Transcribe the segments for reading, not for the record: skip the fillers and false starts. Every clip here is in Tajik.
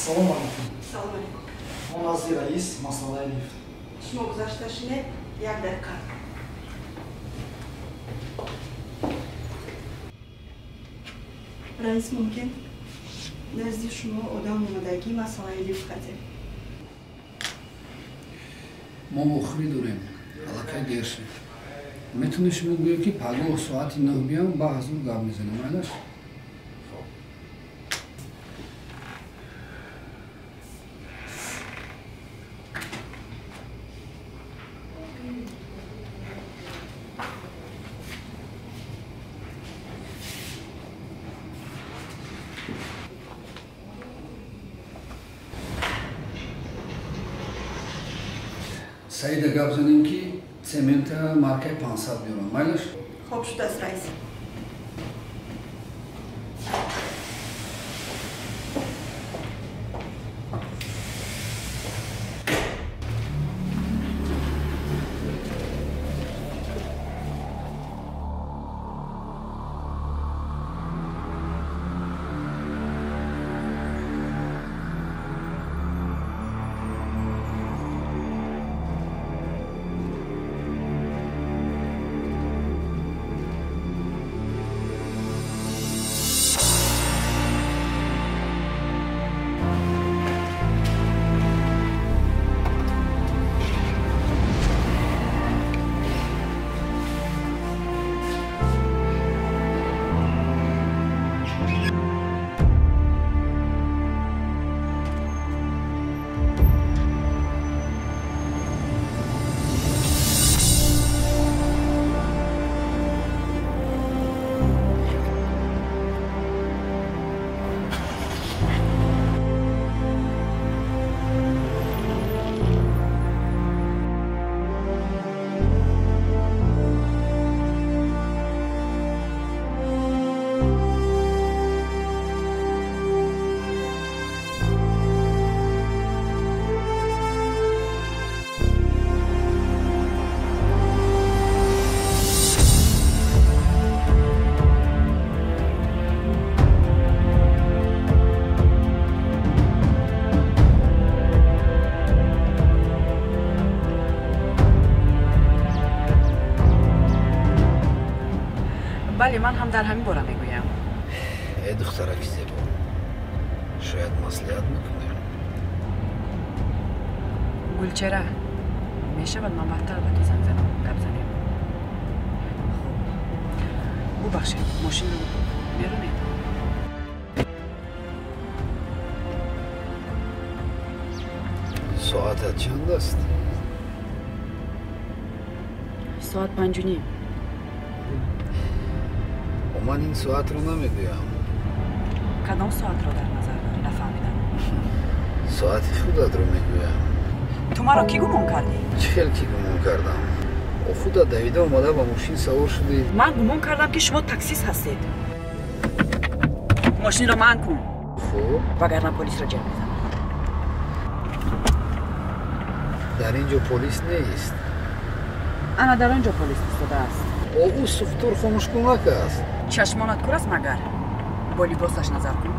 Ассалому алайкум. Салом алайкум. Мо назди раис масъалаи лифт. Шумо гузашта шинед, як дақиқа. Раис, мумкин назди шумо одам омадагӣ масъалаи лифт хатем. Мо охирӣ дорем, аллакай дер шуд. Метавонед шумо гӯед, ки пагоҳ соати 9 биям, ба ҳазур гап мезанем, айлаш? Саида гап занем, ки цемента маркаи 500 биёрам, майлаш? Хоб шудааст, раис. Бале, ман ҳам дар ҳамин бора мегӯям. Э, духтараки зебо, шояд маслиҳат мекунем. Гулчера, мешавад ман баъдтар ба ту занг занам, гап занем? Хуб, бубахшед, мошинро меронед? Соатат чанд аст? Соат 5:30. Ман ин соатро намегӯям. Кадом соатро дар назар дорӣ? Нафаҳмидам. Соати худатро мегӯям. Ту маро кӣ гумон кардӣ? Чӣ хел кӣ гумон кардам? О, худат давида омада ба мошин савор шудӣ. Ман гумон кардам, ки шумо таксист ҳастед. Мошинро манъ кун. Хуб. Вагарна полисро ҷалб мезанам. Дар ин ҷо полис нест. Ана дар он ҷо полис истодааст. О, ӯ сухтур хомӯшкунак аст. Чашмонат кур аст магар? Бо либосаш назар кун.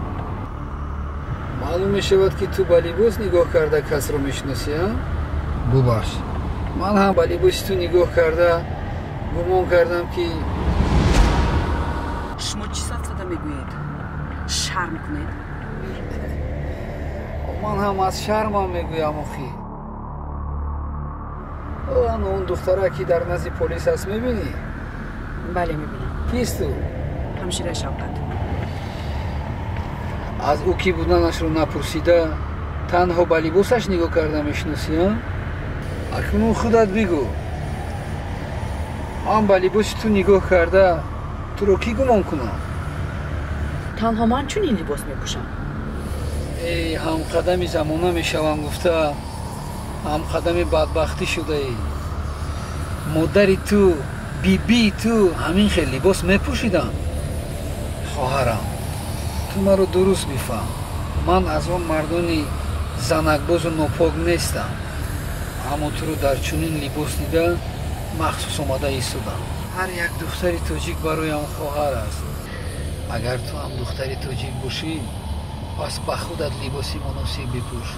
Маълум мешавад, ки ту ба либос нигоҳ карда касро мешиносӣ, а? Бубахш, ман ҳам ба либоси ту нигоҳ карда гумон кардам, ки Шумо чӣ сафсата мегӯед? Шарм кунед. Ман ҳам аз шармам мегӯям, охӣ. Ан он духтара, ки дар назди полис аст, мебинӣ? Бале, мебинам. Кист ӯ? Ҳамшираи Шавкат. Аз ӯ кӣ буданашро напурсида, танҳо ба либосаш нигоҳ карда мешиносӣ, а? Акнун худат бигӯ, ман ба либоси ту нигоҳ карда туро кӣ гумон кунам? Танҳо ман чунин либос мепӯшам. Эй, ҳамқадами замона мешавам гуфта, ҳамқадами бадбахтӣ шудаӣ. Модари ту, бибии ту ҳамин хел либос мепӯшиданд. Хоҳарам, ту маро дуруст бифаҳм. Ман аз он мардони занакбозу нопок нестам, аммо туро дар чунин либос дида махсус омада истодам. Ҳар як духтари тоҷик бароям хоҳар аст. Агар ту ҳам духтари тоҷик бошӣ, Пас ба худат либоси муносиб бипӯш.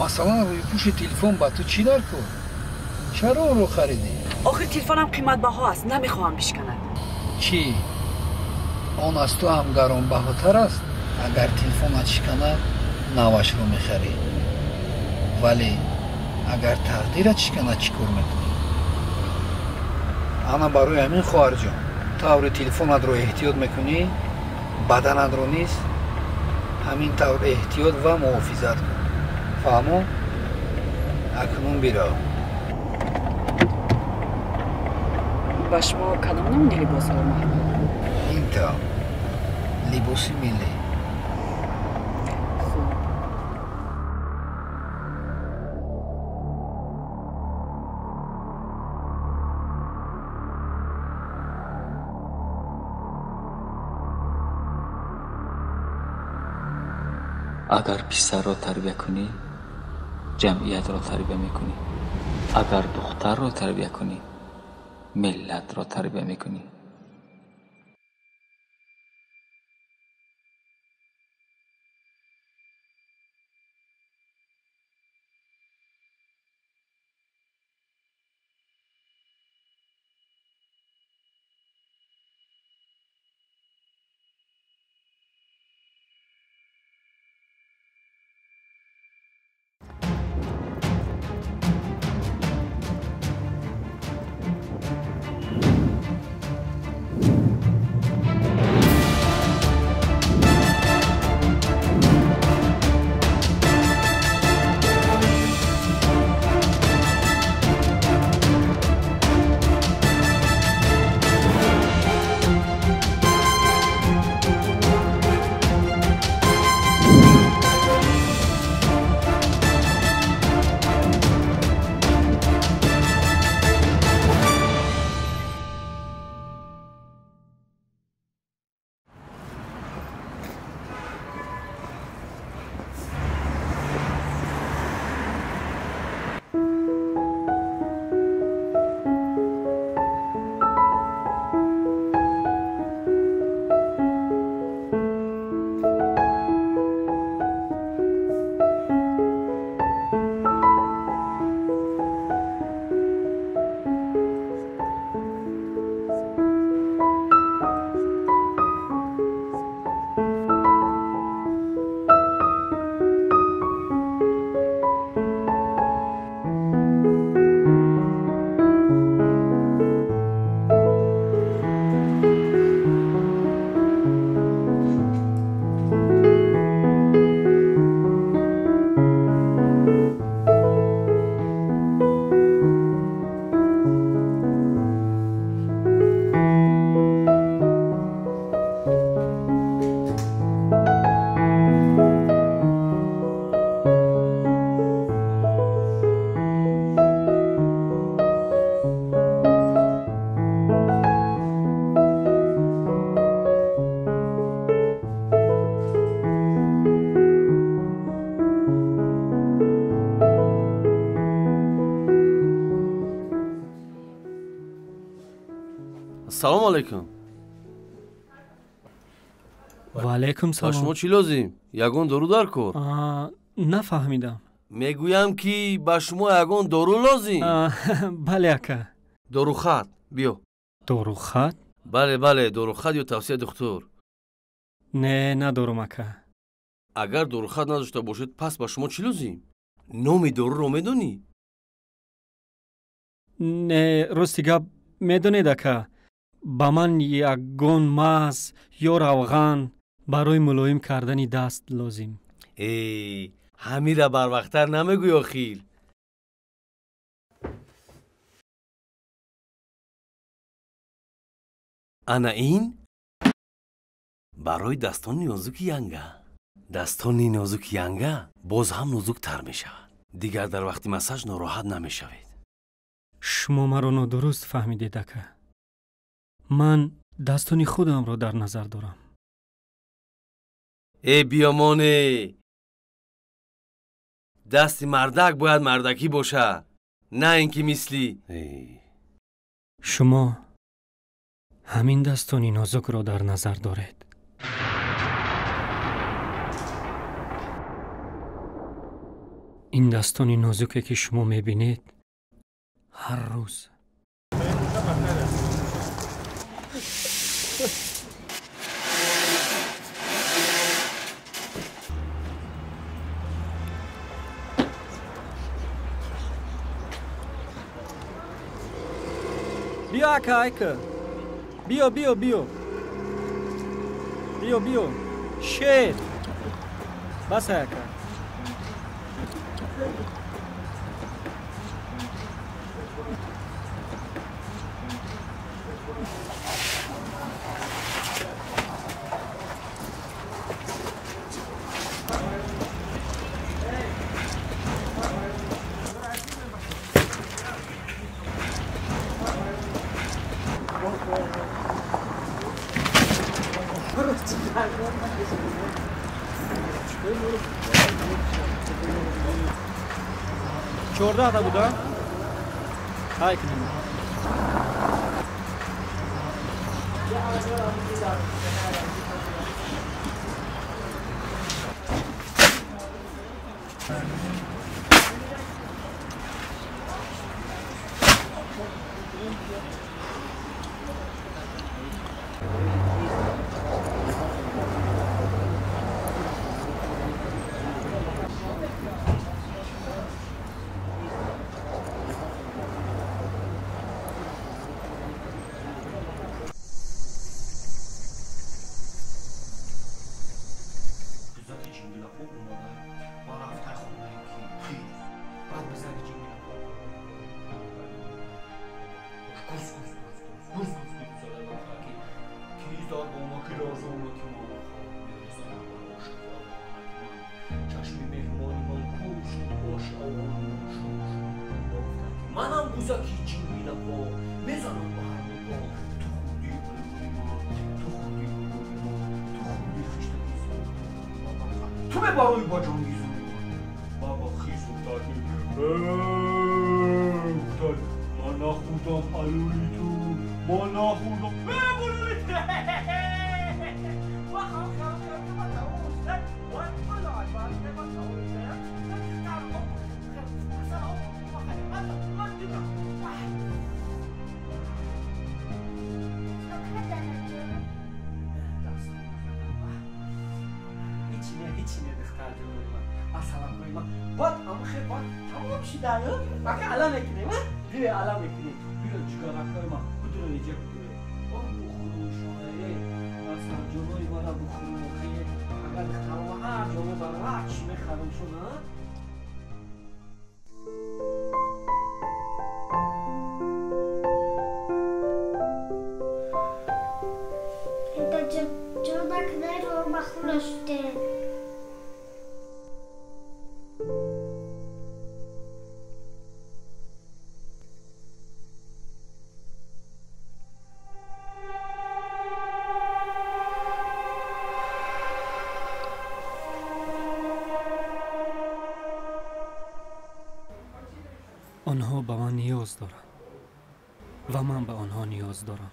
Масалан, рӯйпӯши телефон ба ту чӣ дар кор? Чаро онро харидӣ? Охир телефонам қиматбаҳо аст, намехоҳам бишканад. Чӣ? Он аз ту ҳам гаронбаҳотар аст? Агар телефонат шиканад, навашро мехарӣ. Вале агар тақдират шиканад, чӣ кор мекунӣ? Ана барои ҳамин, хоҳарҷон, таври телефонатро эҳтиёт мекунӣ, баданатро низ ҳамин тавр эҳтиёт ва муҳофизат кун. Фаҳмо? Акнун бирав. Ба шумо кадом намуди либосҳо маъқул? Ин тавр либоси миллӣ. Хуб. Агар писарро тарбия кунӣ, ҷамъиятро тарбия мекунӣ. Агар духтарро тарбия кунӣ, миллатро тарбия мекунӣ. Салом алейкум. Ва алейкум салом. Ба шумо чӣ лозим? Ягон дору дар кор? Нафаҳмидам. Мегӯям ки ба шумо ягон дору лозим? Бале, ака. Дорухат, биё. Дорухат? Бале, бале, дорухат ё тавсияи духтур. Не, надорум, ака. Агар дорухат надошта бошед, пас ба шумо чӣ лозим? Номи доруро медонӣ? Не, рости гап медонед, ака. Ба ман ягон маз ё равған барои мулоим кардани даст лозим. Э, ҳамира барвақттар намегӯй охир. Ана ин барои дастони нозуки янга. Дастони нозуки янга боз ҳам нозуктар мешавад. Дигар дар вақти массаж нороҳат намешавед. Шумо маро нодуруст фаҳмидед, ака. Ман дастони худамро дар назар дорам. Э, биёмоне! Дасти мардак бояд мардакӣ бошад, на ин ки мисли. Шумо ҳамин дастони нозукро дар назар доред. Ин дастони нозуке ки шумо мебинед, ҳар рӯз биё ака, айка, биё, биё, биё, биё, биё, шер бас, ака. 14та буда, ҳай кунем. Манам бузаки ҷингилапо, мезанам ба ҳар нигоҳ. Ту хурди алӯи ман, ту хурди булуи ман, ту хурди хиштаки ту мебарои ба ҷанги зури ман. Баба хис гуфтад, гуфтад, ман нахӯрдам алӯи ту, ман нахӯрдам булуи ту. Онҳо ба ман ниёз доранд ва ман ба онҳо ниёз дорам.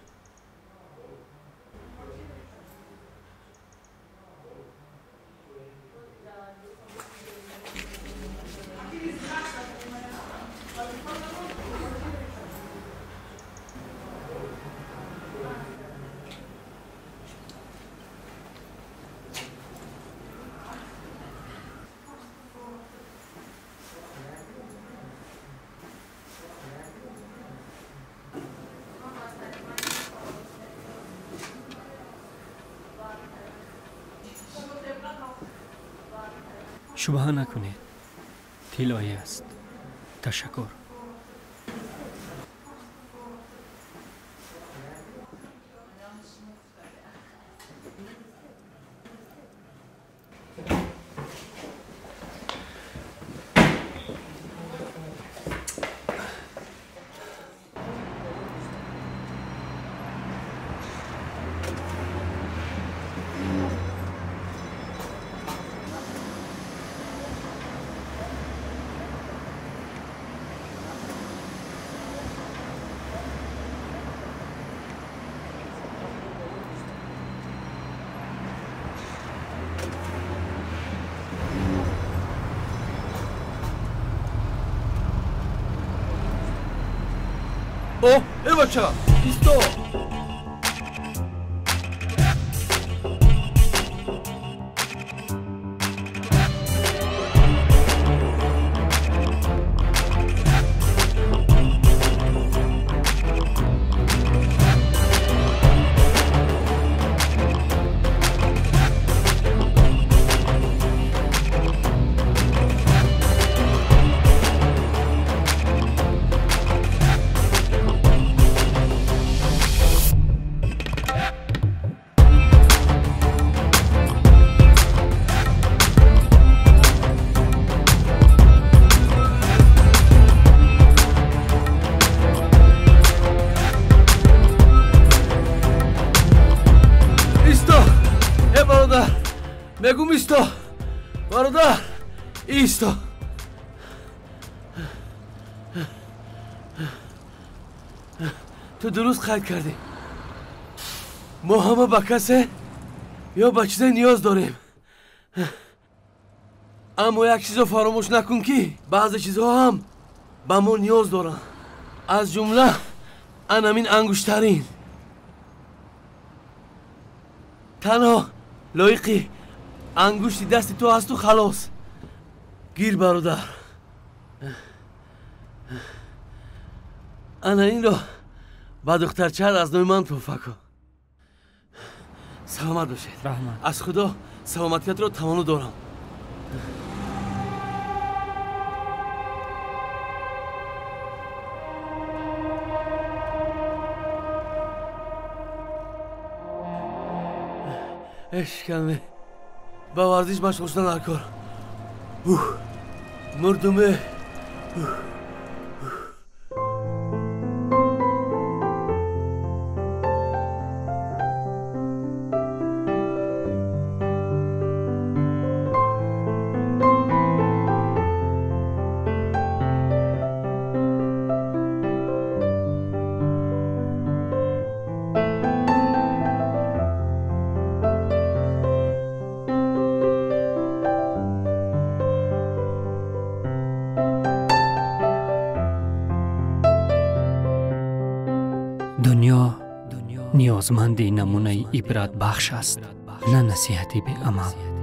Шубҳа накунед, тиллоӣ аст. Ташаккур. О, э бача, исто. Мегум исто, бародар, исто. Ту дуруст қайд кардӣ. Мо ҳама ба касе ё ба чизе ниёз дорем. Аммо як чизро фаромӯш накун, ки баъзе чизҳо ҳам ба мо ниёз доранд. Аз ҷумла анамин ангуштарин. Танҳо лоиқи ангушти дасти ту ҳасту халос. Гир, бародар. Ана инро ба духтарчаат аз номи ман тӯҳфа кун. Саломат бошед. Раҳмат. Аз Худо саломатиятро таманно дорам. Эшкаме ба варзиш машғул шудан дар кор. Мурдуме. Дунё ниёзманди намунаи ибратбахш аст, на насиҳати беамал.